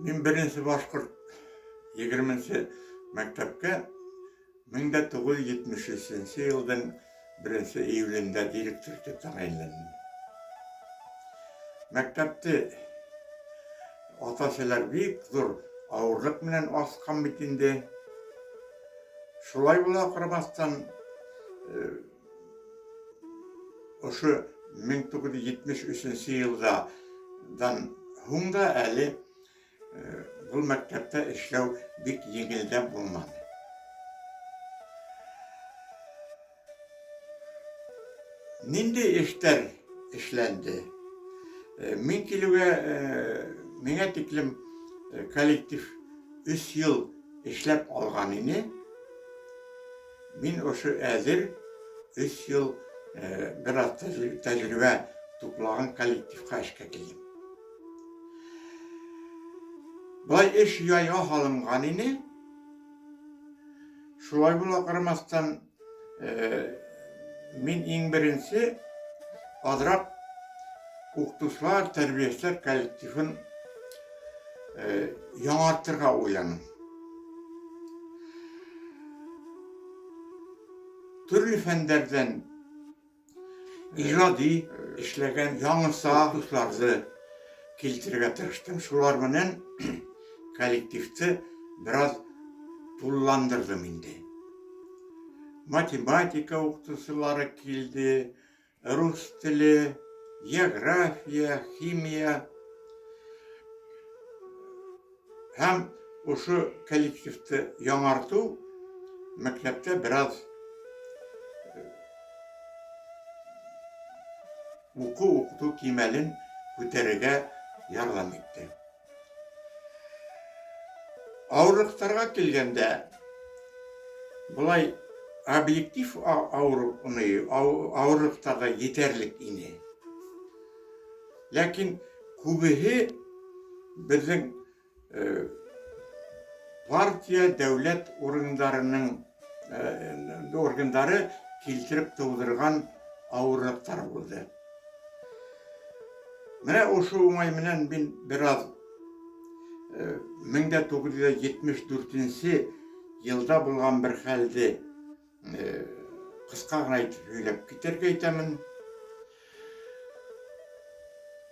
Мин беренсе башҡорт 20-нсе мәктәпкә 1973 йылдың 1 июлендә директор итеп тәғәйенләндем. Мәктәпте ата-әсәләр бик ҙур ауырлыҡ менән асҡан бит инде. Шулай була ҡарамаҫтан, ошо 1973 йылдан һуң да әле был мәктәптә эшләү бик еңелдән булманы. Ниндәй эштәр эшләнде? Мин килүгә миңә тиклем коллектив 3 ел эшләп алган ине. Мин ошо әзер 3 ел бераз тәҗрибә туплаган коллективка эшкә килдем. Былай эш яйга һалынган ине. Шулай була карамастан, мин иң беренче азрак укытучылар, тәрбиячеләр коллективын яңартырга уйланым. Төрле фәндәрдән Иҗади эшләгән яңыса дусларны килтерергә тырыштым. Шулар менән коллективты бераз тулыландырдым инде. Математика укытучылары килде, рус теле, география, химия. Һәм ошо коллективты яңарту мәктәптә бераз уку-укыту кимәлен күтәрергә ярдәм итте. Авырлыкларга килгәндә, болай объектив авырлыклар да етәрлек ине. Ләкин күбеһе безнең партия дәүләт органнарының органнары килтереп тудырган авырлыклар булды. Менә ошо уңай менән мин бераз 1974 елда булган бер хәлде кыска гына итеп һөйләп китәргә итәмен.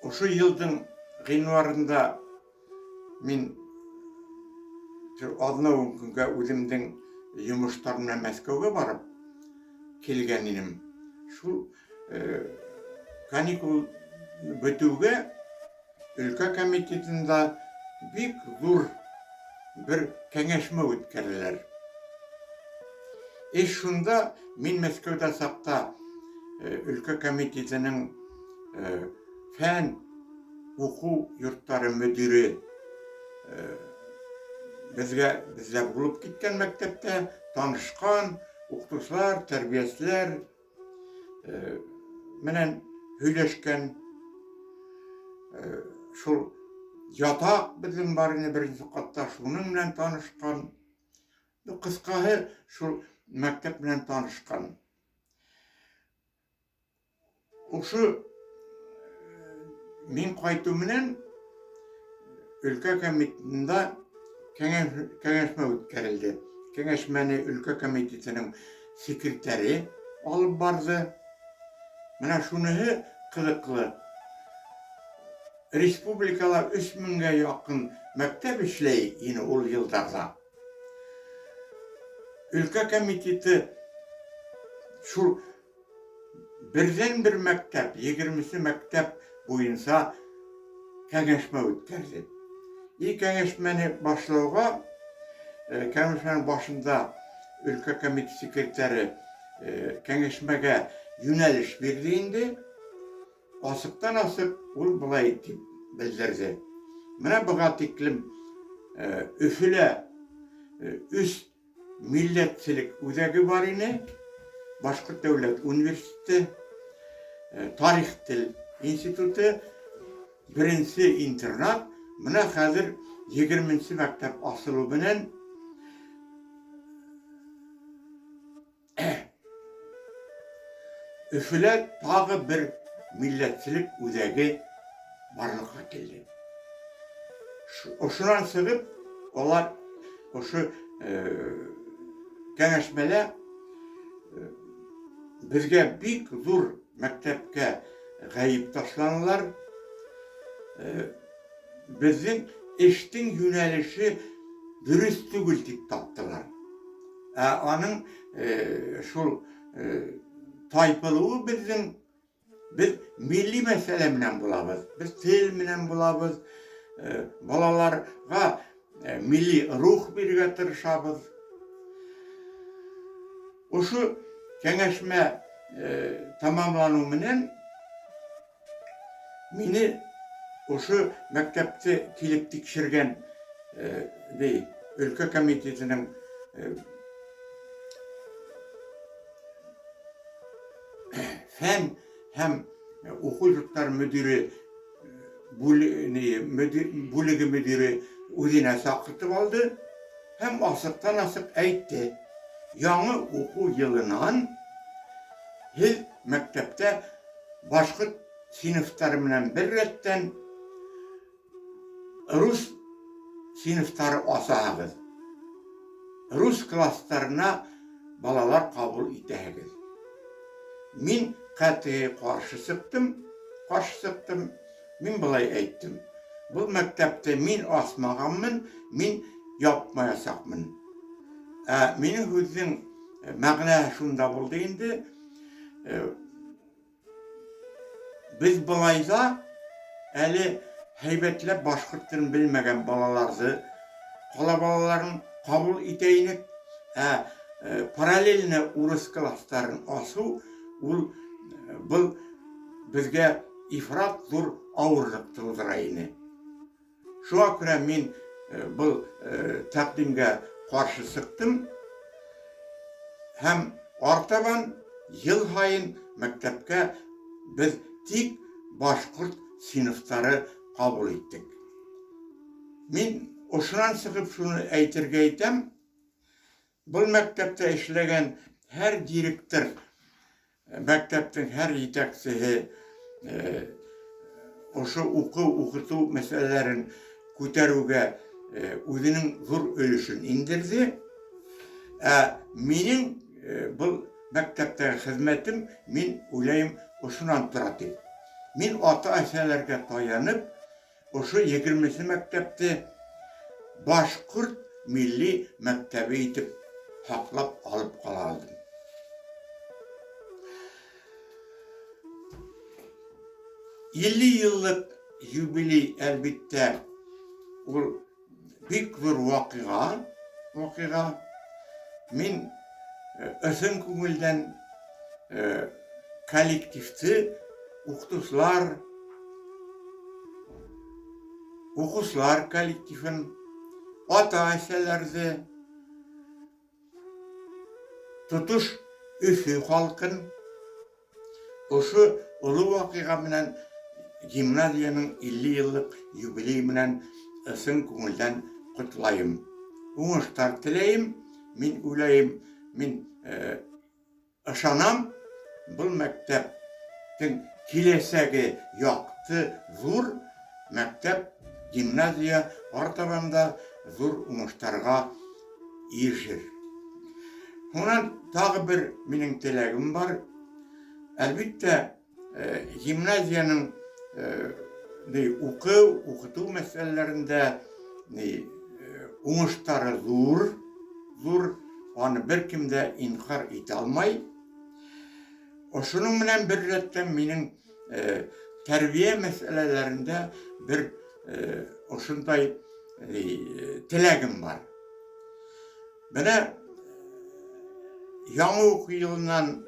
Ошо елдың гыйнварында мин аҙна ун көнгә үҙемдең йомоштар менән Мәскәүгә барып килгән инем. Шул каникул бөтүгә Өлкә комитетында бик зур бер кәңәшмә үткәрделәр. Эш шунда, мин Мәскәүдә чакта өлкә комитетының фән уку йортлары мөдире безгә бездә булып киткән мәктәптә танышкан укытучылар, тәрбиячеләр менән һөйләшкән. Шул ятак безнең бар иде беренче катта, шуның белән танышкан. Кыскаһы, шул мәктәп белән танышкан. Ошо мин кайту менән өлкә комитетында кәңәшмә үткәрелде. Кәңәшмәне өлкә комитетының секретаре алып барды. Менә шуныһы кызыклы. Республикала 3000гә якын мәктәп эшләй ине ул елларда. Өлкә комитеты шул Бердәнбер мәктәп, 20 мәктәп буенча кәңәшмә үткәрде. И кәңәшмәне башлауга, кәңәшмәнең башында өлкә комитет секретаре кәңәшмәгә юнәлеш бирде инде. Асыктан-асык ул болай дип белдерде. Менә быга тиклем Өфөлә өч Милләтчелек үзәге бар ине, Башкорт дәүләт университеты, тарих тел институты, беренче интернат, менә хәзер 20 мәктәп асылу белән Өфелә тагы бер милләтчелек үзәге барлыкка килде. Ошонан сығып, алар ошо кәңәшмәлә беҙгә бик ҙур мәктәпкә ғәйеп ташланылар. Беҙҙең эштең йүнәлеше дөрөҫ түгел тип таптылар. Ә аның шул тайпылыуы беҙҙең Беҙ милли мәсьәлә менән булабыҙ, беҙ тел менән булабыҙ, балаларға милли рух бирергә тырышабыҙ. Ошо кәңәшмә тамамланыу менән мине ошо мәктәпте килеп тикшергән ди, өлкә комитетының Фән һәм уҡыу йорттары мөдире бүлеге мөдире үҙенә саҡыртып алды һәм асыҡтан-асыҡ әйтте, яңы уҡыу йылынан һеҙ мәктәптә башҡорт синыфтары менән бер рәттән Рус сыйныфтары асаһығыҙ, рус класстарына балалар ҡабул итәһегеҙ. Мин ҡәтғи ҡаршы сыҡтым, ҡаршы сыҡтым. Мин былай әйттем: был мәктәпте мин асмағанмын, мин япмаясаҡмын. Ә минең һүҙҙең мәғәнәһе шунда булды инде. Беҙ былай ҙа әле һәйбәтләп башҡорт телен белмәгән балаларҙы, ҡала балаларын ҡабул итә инек. Ә параллельно урыҫ класстарын асыу ул был беҙгә ифрат ҙур ауырлыҡ тыуҙыра ине. Шуңа күрә мин был тәкъдимгә каршы чыктым һәм артабан ел һаен мәктәпкә без тик башкорт сыйныфтары кабул иттек. Мин ошонан чыгып шуны әйтергә итәм, Был мәктәптә эшләгән һәр директор, мәктәптең һәр җитәкчеһе ошо уку-укыту мәсьәләләрен күтәрүгә үзенең зур өлешен индерде. Ә минең был мәктәптәге хезмәтем, мин уйлайым, ошонан тора дип. Мин ата-әсәләргә таянып, Ошо егерменче мәктәпте башкорт милли мәктәбе итеп һаклап алып кала алдым. 50 еллык юбилей, әлбиттә, ул бик зур вакыйга, вакыйга. Мин ысын күңелдән коллективты, укытучылар, укучылар коллективын, ата-әсәләрҙе, тотош Өфө халҡын Ошо оло ваҡиға менән гимназиянең 50 еллык юбилей менән ысын күңелдән ҡотлайым. Уңыштар теләйем. Мин уйлайым, мин ышанам, был мәктәптең киләсәге якты, зур мәктәп, гимназия артабан да зур уңыштарга ирешер. Һуңынан тагы бер минең теләгем бар. Әлбиттә, гимназиянең ни уку, укыту мәсьәләләрендә ни уңыштары зур, зур, аны беркем дә инкар итә алмай. Ошоның менән бер рәттән минең тәрбия мәсьәләләрендә бер ошондай теләгем бар. Менә яңа уку елыннан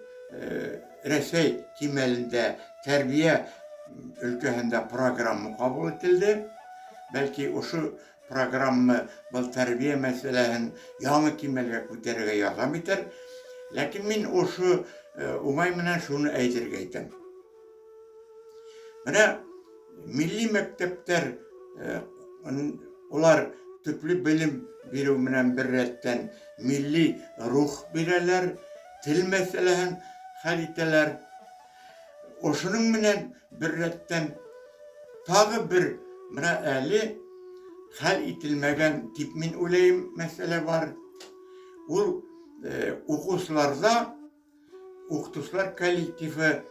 Рәсәй кимәлендә тәрбия өлкәһендә программа кабул ителде. Бәлки, ошо программа был тәрбия мәсьәләһен яңа кимәлгә күтәрергә ярҙам итәр. Ләкин мин ошо уңай менән шуны әйтергә итәм. Менә милли мәктәптәр улар төпле белем бирү менән бер рәттән милли рух бирәләр, тел мәсьәләһен хәл итәләр. Ошоның менән бер рәттән тагы бер менә әле Хәл ителмәгән дип мин уйлыйм, мәсьәлә бар. Ул укучыларда укытучылар коллективы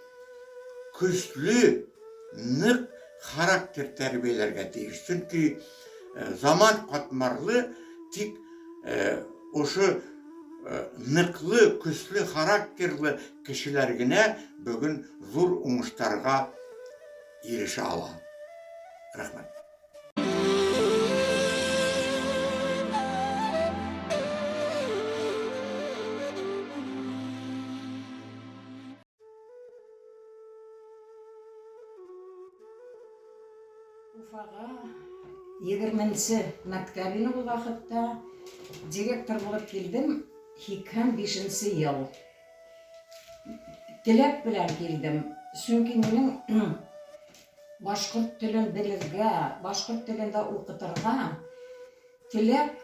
көчле, нык характер тәрбияләргә тиеш. Чөнки заман катмарлы, тик ошо ныклы, көчле характерлы кешеләр генә бүген зур уңышларга ирешә ала. Рәхмәт. Уфага 20-нче мәктәп иде ул вакытта. Директор булып килдем 85 ел. Теләк белән килдем, чөнки минем башкорт телен белергә, башкорт телендә укытырга теләк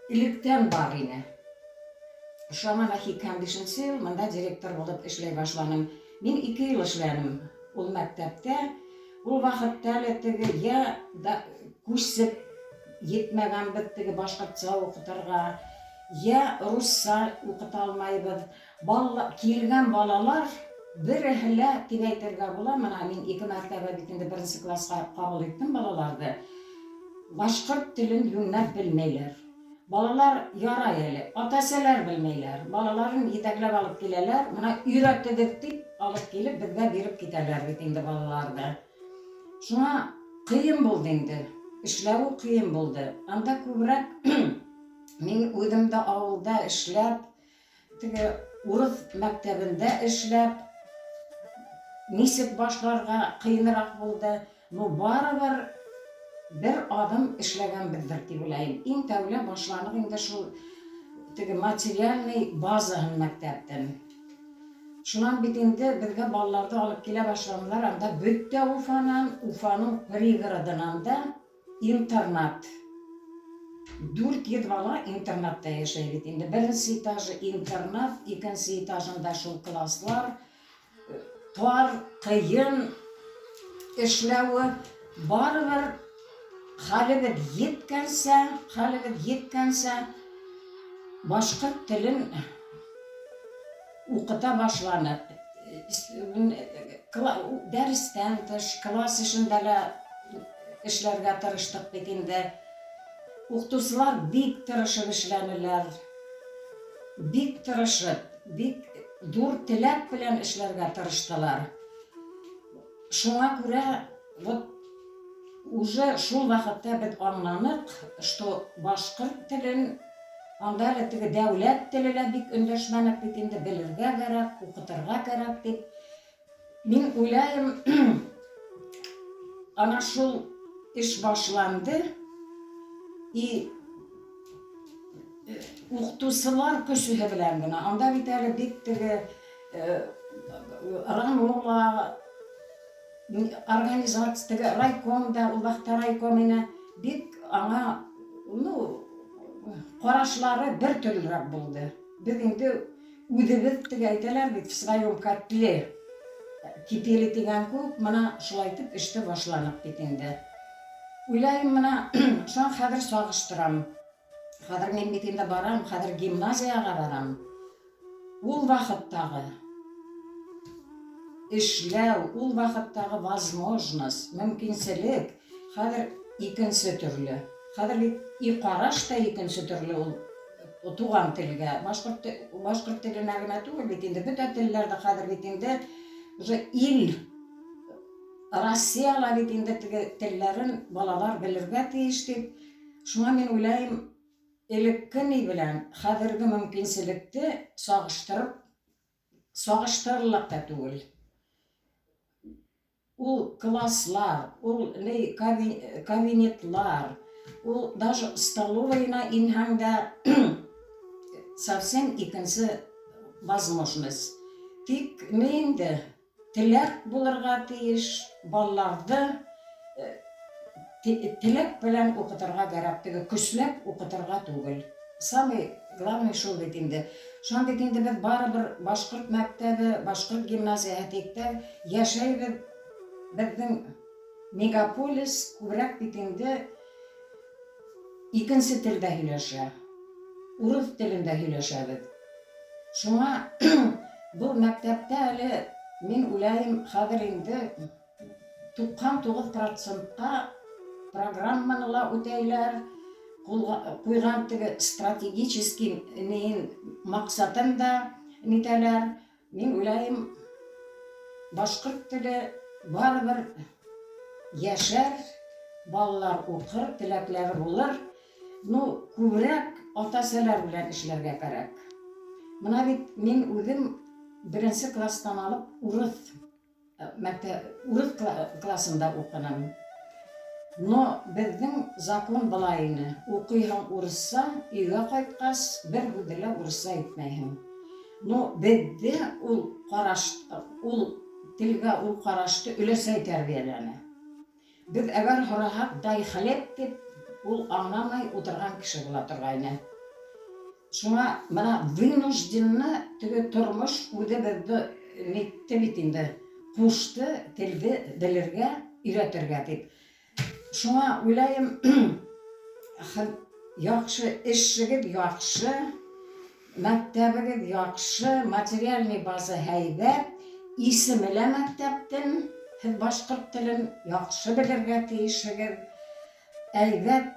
электән бар иде. Шуңа менә 85 ел монда директор булып эшләй башланым. Мин 2 ел эшләдем ул мәктәптә. Ул вакытта әле теге я да күчсеп йитмәгәнбез теге башкортча укытырга, я русча укыта алмайбыз. Балла, килгән балалар береһе лә дип әйтергә була, менә мин ике мәртәбә бит инде беренче класска кабул иттем балаларны, башкорт телен юньләп белмәйләр. Балалар ярай әле, ата-әсәләр белмәйләр. Балаларын җитәкләп алып киләләр, менә өйрәтегез дип алып килеп безгә биреп китәләр бит инде балаларны. Шуңа кыен булды инде, эшләве кыен булды. Анда күбрәк мин үзем дә авылда эшләп, Теге урыс мәктәбендә эшләп, ничек башларга кыенрак булды. Ну, барыбер бер адым эшләгәнбездер дип уйлыйм. Иң тәүлә башланык инде шул теге материальный базаһын мәктәптән. Шуннан бит инде безгә балаларны алып килә башладылар, анда бөтә Уфанан, Уфаның пригородынан да интернат. 400 бала интернатта яшәй бит инде. Беренче этажы интернат, икенче этажында шул класслар. Тар, кыен эшләве барыбер хәлебез еткәнчә, хәлебез еткәнчә башкорт телен укыта башланык. Дәрестән тыш, класс эчендә лә эшләргә тырыштык бит инде. Укытучылар бик тырышып эшләнеләр. Бик тырышып, бик зур теләк белән эшләргә тырыштылар. Шуңа күрә вот уже шул вакытта без аңланык, что башкорт телен анда әле теге дәүләт теле лә бик эндәшмәнек бит инде, белергә кәрәк, укытырга кәрәк дип. Мин уйлайым, ана шул эш башланды и укытучылар көче белән генә. Анда бит әле бик теге РАНОла организация, теге райком да, ул вакытта райком ине, бик аңа, ну, карашлары бер төрлерәк булды. Без инде үзебез теге әйтәләр бит, в своем котле кипели дигән күк, менә шулай итеп эште башланык бит инде. Уйлайым менә, шуңа хәзер сагыштырам. Хәзер мин бит инде барам, хәзер гимназиягә барам. Ул вакыттагы эшләү, ул вакыттагы возможность, мөмкинчелек хәзер икенче төрле. Хәзер бит и караш та икенче төрле ул туган телгә. Башкорт, башкорт теленә генә түгел бит инде, бөтә телләрдә хәзер бит инде уже ил Россияла бит инде теге телләрен балалар белергә тиеш дип. Шуңа мин уйлайым, элекке ни белән хәзерге мөмкинчелекте сагыштырып сагыштырырлык та түгел. Ул класслар, ул ни кабинетлар, ул даже столовыйына инһәң дә совсем икенче возможность. Тик ни инде теләк булырга тиеш, балаларны теләк белән укытырга кәрәк, теге көчләп укытырга түгел. Самый главный шул бит инде. Шуңа бит инде без барыбер башкорт мәктәбе, башкорт гимназияһы дип тә яшәйбез. Безнең мегаполис күбрәк бит инде. Икенсе телдә һөйләшә. Урыҫ телендә һөйләшәбеҙ. Шуңа был мәктәптә әле мин уйлайым, хәҙер инде 99 процентҡа программаны ла үтәйләр, куйған теге стратегический нейен маҡсатын да нитәләр. Мин уйлайым, башҡорт теле барыбер йәшәр, балалар уҡыр, теләкләре булыр. Ну, күберәк ата-әсәләр белән эшләргә кәрәк. Мына бит мин үҙем беренсе класстан алып урыҫ мәктәп урыҫ классында уҡыным. Но беҙҙең закон былай ине: уҡыйһың урыҫса, өйгә ҡайтҡас бер һүҙҙе лә урыҫса әйтмәйһең. Но беҙҙе ул ҡараш, ул телгә ул ҡарашты өләсәй тәрбиәләне. Беҙ әгәр һораһаҡ, дай хлеб тип, ул аңламай утырған кеше була торғайны. Шуңа мына вынужденно теге тормош үҙе беҙҙе нитте бит инде, ҡушты телде белергә, өйрәтергә тип. Шуңа уйлайым, яҡшы эшегеҙ яҡшы, мәктәбегеҙ яҡшы, материальный база һәйбәт, исеме лә мәктәптең, һеҙ башҡорт телен яҡшы белергә тейешһегеҙ. Әйбәт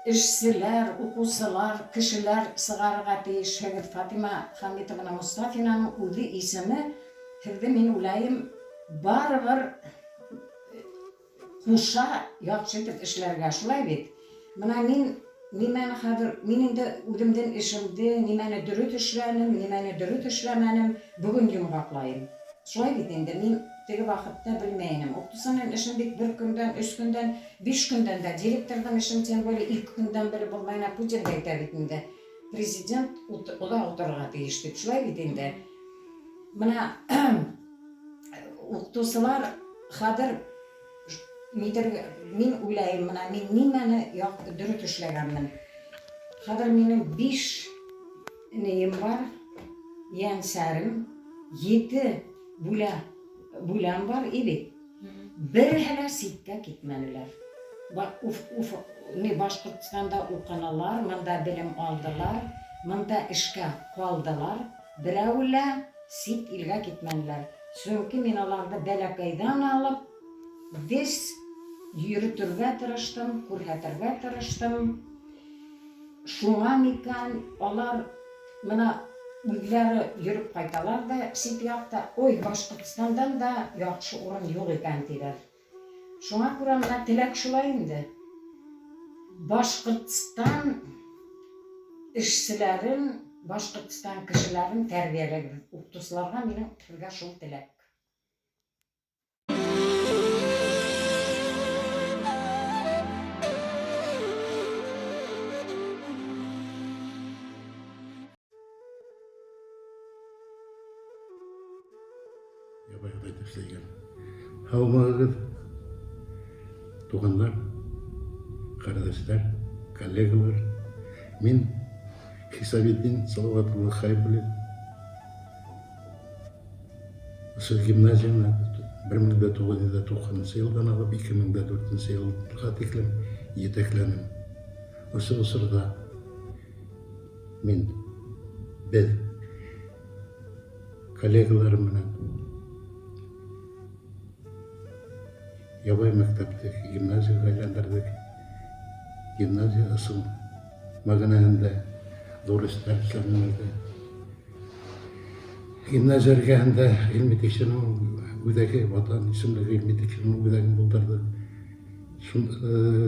эшселәр, уҡыусылар, кешеләр сығарырға тейешһегеҙ. Фатима Хамитовна Мостафинаның үҙе исеме һеҙҙе, мин уйлайым, барыбер ҡуша яҡшы итеп эшләргә, шулай бит? Мына мин нимәне хәҙер, мин инде үҙемдең эшемде, нимәне дөрөҫ эшләнем, нимәне дөрөҫ эшләмәнем, бөгөн йомғаҡлайым. Шулай бит инде, мин теге ваҡытта белмәй инем. Уҡытыусының эшен бит бер көндән, 3 көндән, 5 көндән дә, директорҙың эшен тем более 2 көндән белеп булмай. Путин да әйтә бит инде, президент оҙаҡ ултырырға тейеш тип, шулай бит инде. Мына уҡытыусылар хәҙер нитергә, мин уйлайым, мына мин нимәне дөрөҫ эшләгәнмен. Хәҙер минең 5 нейем бар, йәнсәрем, 7 бүләм бар и бит. Береһе лә ситкә китмәнеләр. Башҡортостанда уҡынылар, мында белем алдылар, мында эшкә ҡалдылар. Берәүе лә сит илгә китмәнеләр. Сөнки мин аларҙы бәләкәйҙән алып, весь йөрөтөргә тырыштым, күрһәтергә тырыштым. Шуңа микән, алар мына үҙләре йөрөп ҡайталар ҙа сит яҡта, ой, Башҡортостандан да яҡшы урын юҡ икән, тиҙәр. Шуңа күрә мына теләк шулай инде. Башҡортостан эшселәрен, Башҡортостан кешеләрен тәрбиәләгеҙ. Уҡытыусыларға минең һеҙгә шул теләк. Ябай эшләгән. Һаумыһығыҙ, туғандар, ҡәрҙәштәр, коллегалар. Мин Хисабетдин Салават улы Хайбуллин. Ошо гимназияны 1990 йылдан алып 2004 йылға тиклем етәкләнем. Ошо осорҙа мин, беҙ коллегаларым менән ябай мәктәпте гимназияға әйләндерҙек. Гимназия ысын мәғәнәһендә ҙур эштәр эшләнелде. Гимназия эргәһендә ғилми тикшеренеү үҙәге, Ватан исемле ғилми тикшеренеү үҙәген булдырҙыҡ.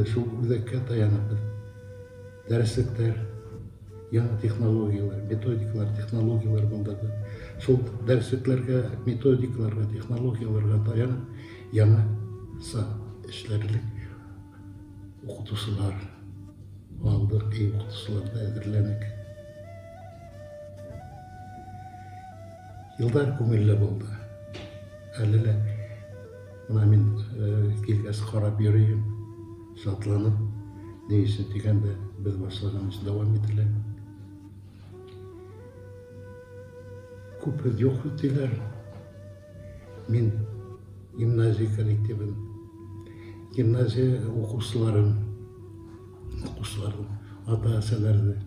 Шул үҙәккә таянып беҙ дәреслектәр, яңы технологиялар, методикалар, технологиялар булдырҙыҡ. Шул дәреслекләргә, методикаларға, технологияларға таянып, яңыса эшләрлек уҡытыусылар алдыҡ, уҡытыусыларҙы әҙерләнек. Йылдар күңелле булды. Әле лә мына мин килгәс ҡарап йөрөйөм, шатланып, ни өсөн тигәндә, беҙ башлаған эш дауам ителә. Күп һүҙ юҡ һүҙ тиләр. Мин гимназия коллективын, гимназия уҡыусыларын Уҡыусыларҙы, ата-әсәләрҙе,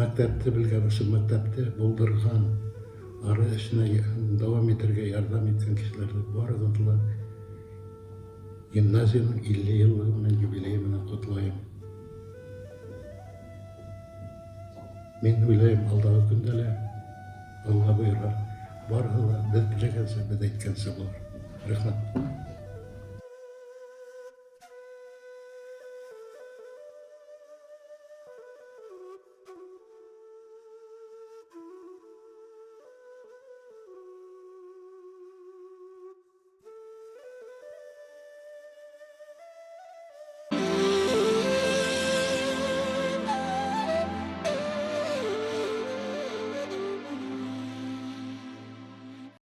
мәктәпте белгән, ошо мәктәпте булдырған, ары эшенә дауам итергә ярҙам иткән кешеләрҙе барығыҙҙы ла гимназияның 50 йыллығы менән, юбилейы менән ҡотлайым. Мин уйлайым, алдағы көндә лә, Алла бойора, барыһы ла беҙ теләгәнсә, беҙ әйткәнсә булыр. Рәхмәт.